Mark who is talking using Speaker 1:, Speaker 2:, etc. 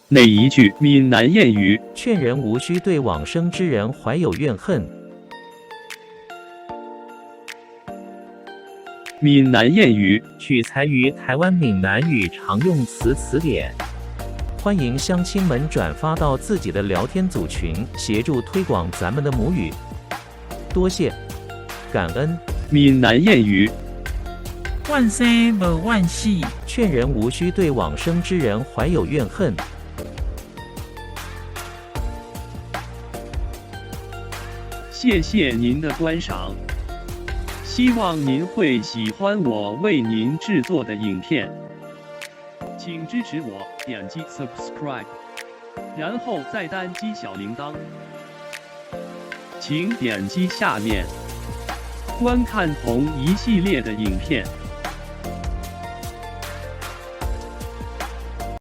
Speaker 1: 哪一句闽南諺语？
Speaker 2: 劝人無需對往生之人懷有怨恨。
Speaker 1: 閩南諺語。
Speaker 2: 取材於台灣閩南語常用詞詞典。歡迎鄉親們轉發到自己的聊天組群，協助推廣咱們的母語。多謝，感恩。
Speaker 1: 閩南諺語。
Speaker 3: 怨生無怨死。
Speaker 2: 勸人無需對往生之人懷有怨恨。
Speaker 1: 謝謝您的觀賞，希望您會喜歡我為您製作的影片，請支持我點擊 subscribe，然後再單擊小鈴鐺。請點擊下面觀看同一系列的影片。